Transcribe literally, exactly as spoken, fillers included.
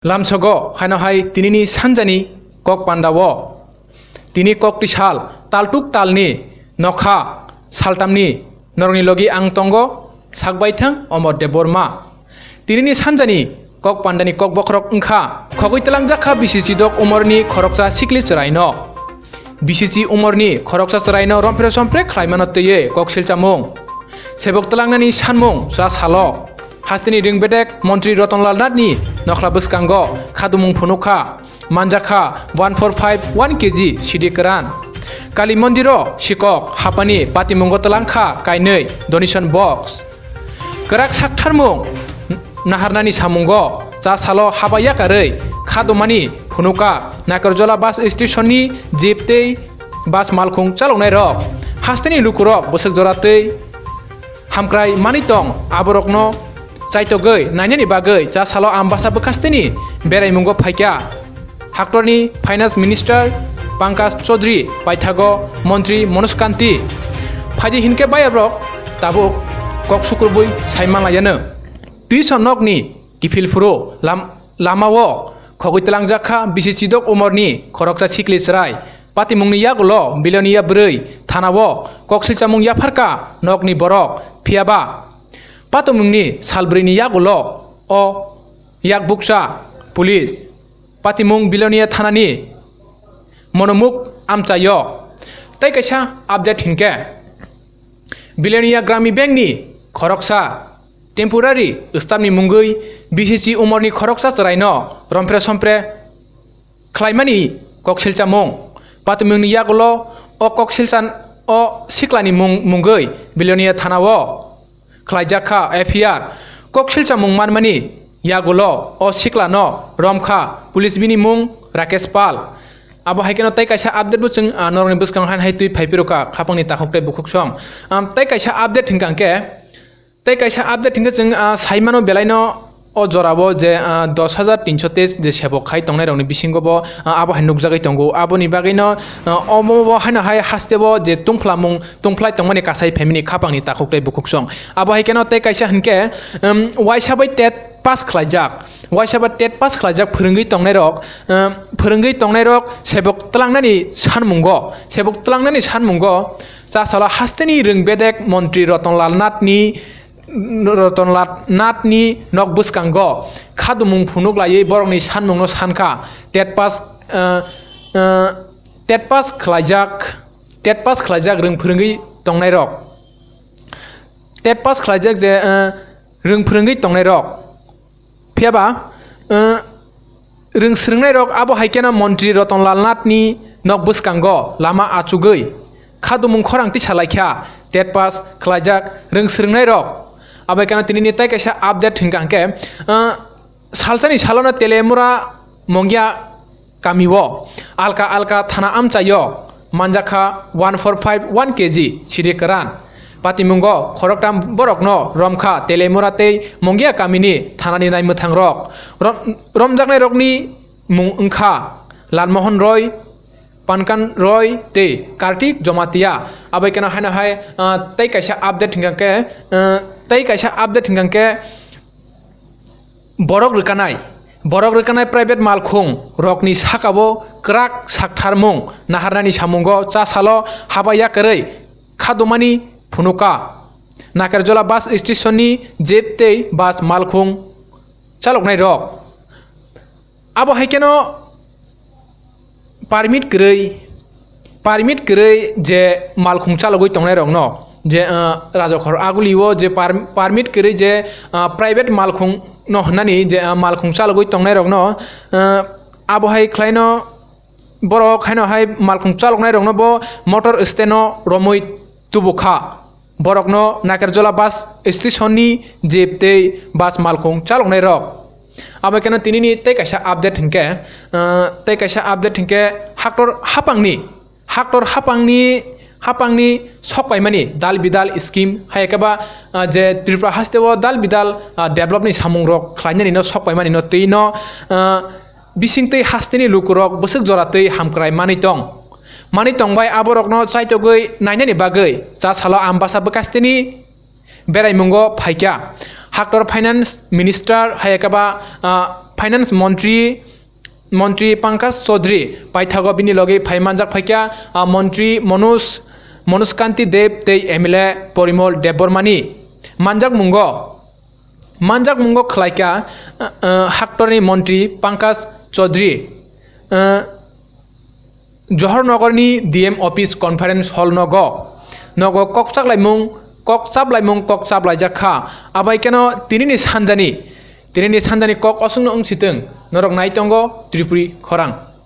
Lamsogo haino hai tinini sanjani kok pandao. Tini kok twi sal, taltuk talni nokha saltamni norokni logi ang tongo, sakbaithang Omor Debbarma. Tinini sanjani kok pandani kok bokhorok wngkha, khogwi twlangjakha B C C dok umorni khoroksa sikli chwraino. B C C umorni khoroksa chwraino romphre sompre khlaimano twiwi kok silchamung. Sebok twlangnani sanmung cha salo. Hasteni ring bedek montri Rotonlal Nathni nokhla bwskango khadumung phunukha, manjakha one four five one K G sidi kwran. Kali mondiro sikok hapani patimungo twlangkha kainwi donation box. Kwrak saktharmung naharnani samungo cha salo haba yakarwi khadumani phunuka Nakarjola bus stationni jeep tei bus malkhung chaloknairok. Hasteni lukurok bwswk jora tei hamkrai manwi tong, aborokno chaitogwi nainani bagwi cha salo Ambasa bwkhasteni beraimungo phaikha. Haktorni Finance Minister Pankaj Chaudhary, paithago Montri Manoj Kanti. Phaidi hinkhe bayabrok tabuk kok sukrubwi sai manlayano. Twiso nokni kiphil phuru lam-, lamao khogwi twlangjakha B C C dok umorni khoroksa sikli chwrai. Patimungni yagulo Bilonia bwrwi thanao kok silchamung yapharkha nokni borok. Phiyaba patimungni salbrwini yagulo o yak bukcha police patimung Bilonia thanani monomuk amchaio. Tei kaisa update hinkhe, Bilonia Grami Bank ni khoroksa temporary staff ni mungwi B C C umorni khoroksa chwraino romphre sompre khlaimani kok silchamung. Patimungni yagulo o kok silchan o siklani mung mungwi Bilonia thanao khlaijakha F I R. Kok silchamung manmani yagulo o siklano romkha police, bini mung Rakesh Pal. Abo hai kheno tei kaisa update bo chwng, ah, norokni bwskango hai hai twi phai phirokha khapangni takhuk tei bukhuk song. Am, tei kaisa update hinkha hwnkhe, tei kaisa update hinkhe chwng, ah, saimano belaino o jorao je, ah, dos hajar tinso teis je sebok khai tongnairokni bisingo bo, ah, abo hai nukjagwi tongo. Aboni bagwino, ah, omo bo haino hai hasteo je tungphlamung tungphlai tongmani kasai phaimani khapangni takhuk tei bukhuk song. Abo hai kheno tei kaisa hinkhe, um, waisa bai tet pass khlaijak. Waisa bai tet pass khlaijak phwrwngwi tongnairok, um, phwrwngwi tongnairok sebok twlangnani sanmungo, sebok twlangnani sanmungo cha salo hasteni rwng bedek montri Rotonlal Nathni, Rotonlal Nathni nok bwskango khadumung phunuk laiwi borokni sanmungno sankha. Tet pass, uh, uh, tet pass khlaijak, tet pass khlaijak rwng phwrwngwi tongnairok. Tet pass khlaijak je, eh, rwng phwrwngwi tongnairok. Phiyaba, eh, rwng swrwngnairok abo hai kheno montri Rotonlal Nathni nok bwskango lama achugwi khadumung khorang tisa laikha tet pass khlaijak rwng swrwngnairok. Abo hai kheno tinini tei kaisa update hinkha hwnkhe, eh, salsani salono Telemura Mongia kamio alka alka thana amchaio manjakha one four five one K G sidi kwran. Patimungo khoroktham borokno romkha Telemura tei Mongia kamini thanani naimwthangrok. Rom-, romjaknairokni mung wngkha Lalmohon Roy, Pankan Roy tei Kartik Jomatia. Abai kheno haino hai, ah, tei kaisa update hinkha khe, ah, tei kaisa update hinkha khe, Borok rwkanai, borok rwkanai private malkhung rokni sakao kwrak saktharmung naharnani samungo cha salo haba yakarwi khadumani phunuka. Nakarjola bus stationni jeep tei bus malkhung chaloknai rok. Abo hai kheno permit kwrwi, permit kwrwi je malkhung chalogwi tongnairokno, je, ah, Rajakhor Agulio je per-, permit kwrwi je, ah, private malkhung no hwnani je, ah, malkhung chalogwi tongnairokno, ah, abo hai khlaino borok haino hai malkhung chaloknairokno bo motor stand-o romwi tubukha. Borokno Nakarjola bus stationni jeep tei bus malkhung chaloknairok. Abo kheno tinini tei kaisa update hinkhe, ah, tei kaisa update hinkhe haktor hapangni, haktor hapangni, hapangni sok paimani dal bidal scheme hai khe ba, ah, je Tripura hasteo dal bidal, ah, developni samungrok khlainanino sok paimanino tei no, ah, bising tei hasteni lukurok bwswk jora tei hamkrai manwi tong. Manwi tongbai aborokno chaitogwi nainani bagwi cha salo Ambasa bwkhasteni beraimungo phaikha. Haktor Finance Minister hai khe ba, ah, Finance Montri, Montri Pankaj Chaudhary paithago bini logi phai manjak phaikha, ah, Montri Manoj, Manoj Kanti Deb tei M L A Porimol Debbarmani manjakmungo, manjakmungo khlaikha, ah, ah, haktorni Montri Pankaj Chaudhary, ah, Johor Nagarni D M office conference hall nogo, nogo kokchaklaimung, kokchaplaimung kokchaplaijak kha. Abai kheno tinini sanjani, tinini sanjani kok osongno wng sitwng, norok nai tongo Tripuri khorang.